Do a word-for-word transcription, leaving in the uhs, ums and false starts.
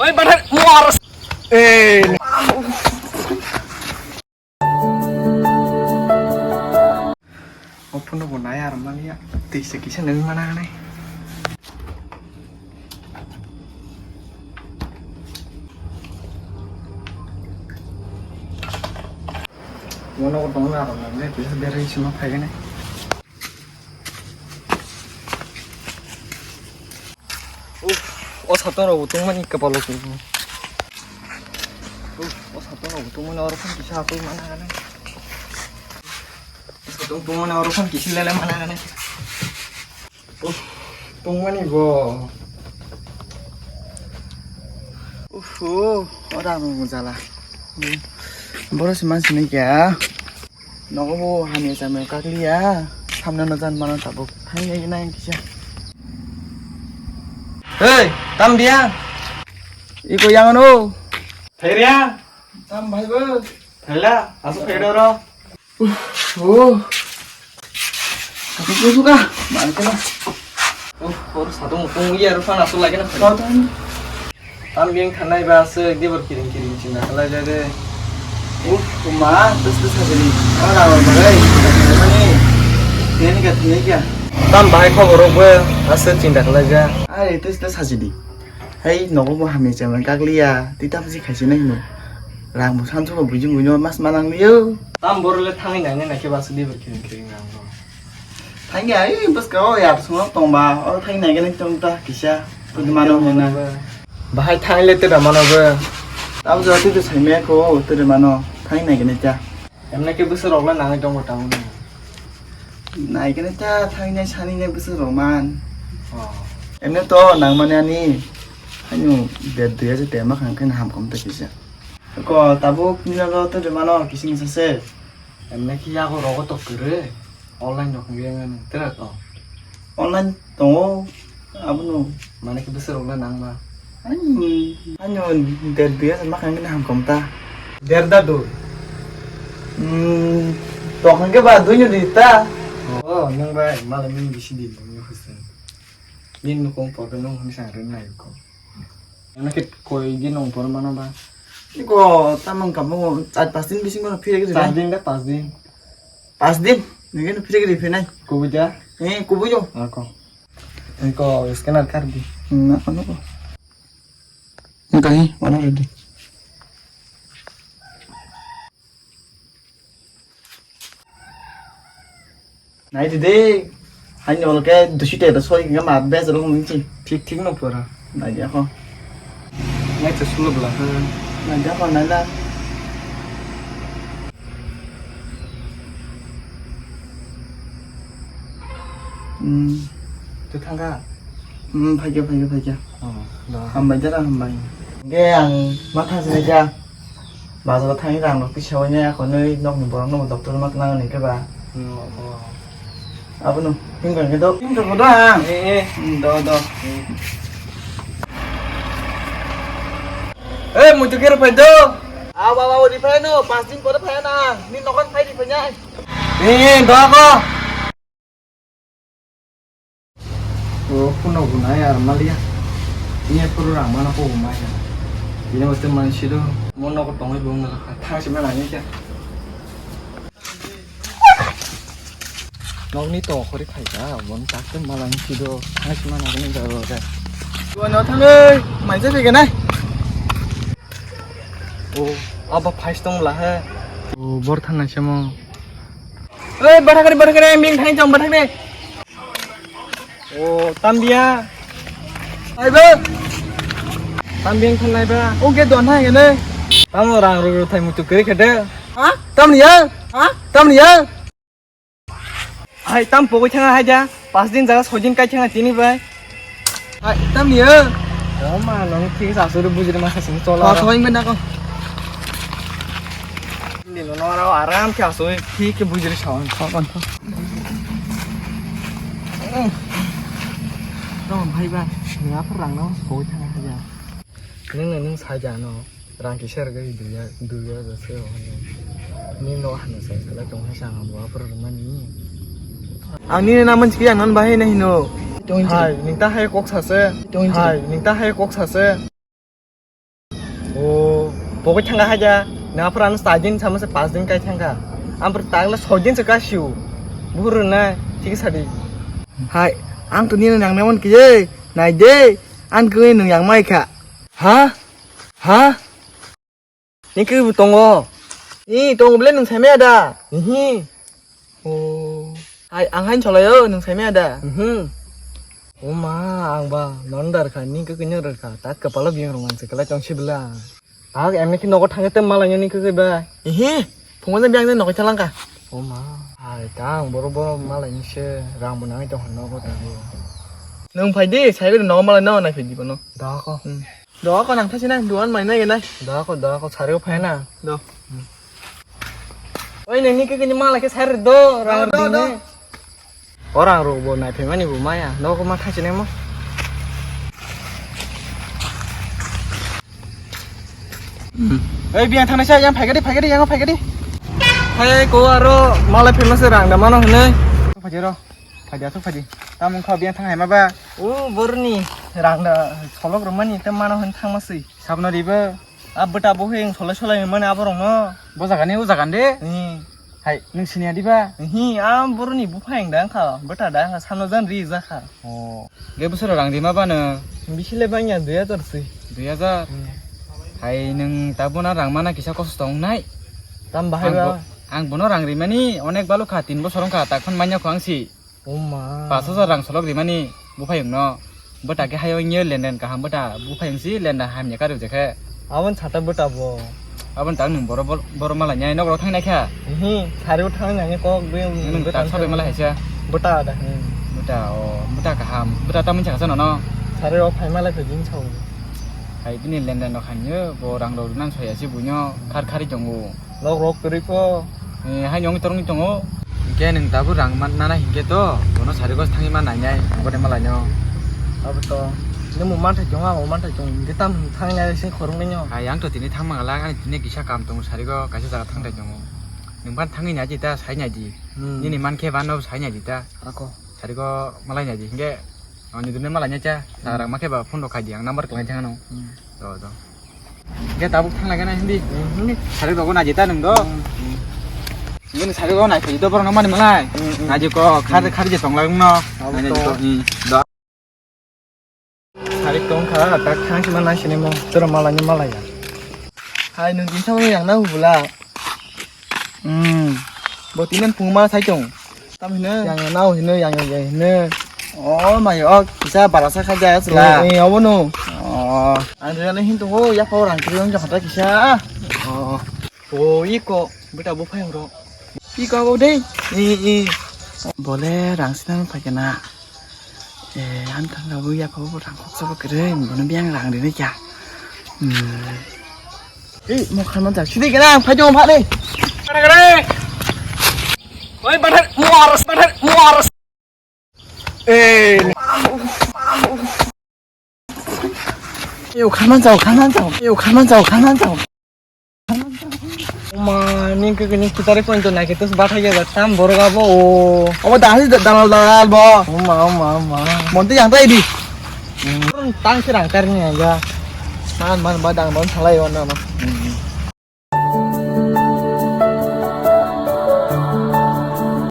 Oi, bathar, muar. Eh. O phone bo nai ar mani ya. Tei se kisa nang mana nai. Mono ko tong na ro nang ne, pisa berai sima phai ne. Uff, o satung rok bo tongmani kwpalo khe. Uff, o satung rok bo tongmani oro phone kisa hakoi mana nai. Satung tongmani oro phone kisa lele mana nai. Uff, tongmani bo. Uff, o rang jala. Boro se mansi nai kya. Nogo bo hamya chamya kakliya. Samna no jan mano tabuk. Hai nai nai kisa. Hey, tam dia. Iko yang ano. Thairia. Tam bhai bo. Thaila, asu khaidoro. Oh. Aku kusuka, bangkena. Oh, hor satung pung iya ruphan asu lagi na. Kau tahu? Tam beng thanai ba se dibor kiring kiring chinda khalai jade. Oh, kuma, terus terus aja ni. Mana awal bagai? Ini ka, ini ka. Tam bahai khobor rok bo ase chinda khalai ja. Ai, terus terus aja di. Hai, nogo bo hamya chamya kakliya, twi tabuk se khaisi nai hino. Rang bo sansugo buji buino mas manang liyo. Tam boro le thangwi nai nai khe basu di ber khiring khiring rang bo. Thangya, ai, bwska o yar sungo tongba, o thangwi nai gani tong ta kisa. Twi mano hena. Bahai thangwi le tira mano bo. Tabuk jora twi twi saimaya kho, tira mano. Thangwi nai gani ta. Emne khe bwswk rok le nangwi tongo tabuk ni. Naikhe ta thainai saninai bwswk rok man. Oh. Emne to nangmani ani. Haino der dui hajar tei ma khang khe ham kom ta kisa. Ko tabuk ni logo to de mano kising sase. Emne khe yago rogo to kwrwi. Online rok nge nge tera to. Online tongo. Abono. Mane khe bwswk rok le nangma. Ani, ani der dui hajar ma khang khe ham kom ta. Der da dui. Hmm, tokhan khe ba dui no di ta. Oh, nang bai mala min bisi di nang ni husin. Nin nukung porbe nung hini sang rin na yuko. Ana khe koi din nung por mana ba. Iko tamang kamu char pas din bisingo phire khe. Char din da pas din. Pas din. Nini phire khe phire nai. Kubui da? Eh, kubui yo. Ako. Engko scanner kar di. Na, ano ko? Engko hi, mana ready? Nai di de. Hai ni olke dusi te da soi nga ma bes ro ngi chi. Thik thik no pora. Nai ya ko. Nai te sulo bla. Nai ya ko nai la. Hmm. Twi thangkha? Hmm, phaikha, phaikha, phaikha. Oh, da. Hambai jara, hambai. Ge ang ma thang sinai kha. Bazaro thangwi rang rok kisa wngnai, ako nwi nokni borok no doctor ma twnang ni khe ba. Hmm, oh. Abono, himkha khe do. Himkha khe do ang. Eh, eh. Hmm, do, do. Hmm. Eh, muitu khe rw phai do. Aw, aw, aw, rw phai no, pas din pore phai na. Ni nokhon phai rw phai nai. Eh, eh, do ako. O phone rok bo nai ar maliya. Ini phuru rang mana ko bo maya. Ini wate mansi do. Mo nogo tongwi bo wngkha. Thang si mana ni kya. Nokni to khori khai ka. Bon tak te malang si do. Thang si mana ni jaro ka. Bo no thang oi. Mai je ke nai. O abo phais tong la he. O bor thang nai se mo. Oi, bathakri, bathakri, bing thang chong, bathakri. O, tambiya. Ai ba. Tambiya khan nai ba. O ge don hai ne. Tamo rang ru ru thai mutu kri khade. Ha? Tamni ya? Ha? Tamni ya? Hai tam pogoi thang hai ja. Pas din jaga soi din kai thang tini bai. Hai, tam ya? O ma, nong thik sa suru bujri ma sa sing chola. Thok thok ingbe nako. Ni no no rao aram khe asoi thik khe bujri sa. Thok thok. No bhai ba, ni aphar rang no koi thang ha ja. Nung no nung sa ja no. Rang kisa rwgwi dui ya, dui ya jase o hwnwi. Nini no hano sai khala tong hai sa ang bo aphuru rwmani. Ang nini na manchi khe ang nan bahai na hino. Hai, nini ta hai kok sase. Hai, nini ta hai kok sase. O, pogwi thangkha haja. Nang aphuru ano char din sama se panch din kai thangkha. Ampuru tangla soi din se kasio. Buhur na, thik sadi. Hai, ang to nini nang naimon kiye. Nai de, ang kwi nung yang mai kha. Ha? Ha? Ni kwi bu tongo. Ni tongo bole nung saimaya da. Hi. O. Hai, ang hain cholayo, nung saimaya da? Mhm. O ma, ang ba non dar kha, ni kwi nung dar kha. Tak kapalo biyang rong ang se kala tong si bela. Tak emni ki nogo thangte malai ni kwi ba. Hi. Phungo biyang de nogo chalang kha. O ma. Hai, tang boro boro malai ni se rang bo nang to hon nogo ta. Nung phai di, sai nogo malai no nai phai di bono. Da ko. Hmm. Do ko nang thasi nai, duan mai nai nai. Do ko, do ko, sari ko phai na. Do. Oi, nini khe kini mala khe sari do, rang do, do, do. O rang rok bo nai phai mani bo maya. Do ko ma thasi nai mo. Oi, biyang thang nai sa, yang phai gadi, phai gadi, yang phai gadi. Hai ko aro mala phai ma se rang da mano hne. Phai ro. Phai di, aswk phai di. Tamo wngkha biyang thang hai ma ba? O borni rang da solok rwmani tei mano hwn thangma swi. Sabno riba? A bwta bo hwng solai solai mani aborokno. Bo jaga ni, o jaga de? Hmm. Hai, nwng siniya diba? Hi, a borni buphang da wngkha, bwta da wngkha, samno jan ri jakha. O, ge bwswro rang rima bano? Bisi le bangya, dui hajar swi. Dui hajar? Hmm. Hai, nwng tabukno rang mana kisa kosto wngnai. Tam bahai ba? Ang bo-, ang bono rang rimani onek balukha, tin bosor wngkha, takhon manya kho ang si. O ma. Pas hajar rang solok rimani buphayungno. Bwta khe hayo wngya lenden kaham bwta buphayung si lenda hamya karwi je khe. Aboni sata bwta bo. Aboni tak nwng boro bor-, boro malai nai nokrok thang nai kha. Hi, sari o thang nai kok be nwng bwta tak sabai malai haisa. Bwta da. Hmm. Bwta o, bwta kaham. Bwta ta mungsa kasa nono. Sari o phai malai kha jin sao. Hai bini lenden rok hamya bo rang rok rinan soya si buino khar khari tongo. Nok rok kwrwi kho. Eh, hai yong torong tongo. Hingke nwng tabuk rang man nana hingke to, bono sari gos thangwi ma nainai, ang bode malaino. Abo to, nwng bo manthai tongo, ang bo manthai tongo, hingke tam thang nai se khoroknwi no. Hai, ang to tini thang mangala, ani tini kisa kam tongo, sari go kaisa jaga thang thai tongo. Nwng phan thangwi naidi ta, sai naidi. Hmm. Nini mankhe bano sai naidi ta. Ako. Sari go malai naidi, hingke, ani dune malai nai cha, hmm, rang makhe ba phone rok khai di, ang number kwlai thang ano. Hmm. Do, do. Hingke tabuk thang lai gana hindi. Hmm, hindi. Sari rogo naji ta nwng do. Hmm, hmm. Hindi sari rogo nai phaji do borok no mani malai. Hmm, hmm. Naji ko khar, hmm, khar je tong lai wngno. Abo nai to. Naji ko, hmm, do. Sari tong kha, tak thang sima nai sini mo. Toro malai ni malai ya. Hai nwng din thang yang na hubula. Hmm. Bo tinen phung ma sai tong. Tam hino? Yang nao hino, yang yang hino. Oh, mai oh, kisa barasa kha jaya sila. Eh, eh, abo no. Oh. Ang rani hin tongo, ya pau rang kiri jong kata kisa. Oh. Oh, iko, beta bo phai ro. Iko abo dei. Eh, eh. Bole rang sinang phai kana. Eh, ang thang abo ya pau rang kok sa kere, bono biang rang de kya. Hmm. Eh, mo khan man ta. Sidi kana, phai jong pha dei. Kana kere. Oi, badar, muaras, badar, muaras. Eh. Yo, khaman chao, khaman chao. Yo, khaman chao, khaman chao. Ma, ni ke ni kitare pon to na ke tus bathai ya tam borga bo. O, da hi dalal dalal bo. Oma, oma, oma. Monte yang tai di. Tang sirang tar ni ya. Man, man, ba dang don salai on na.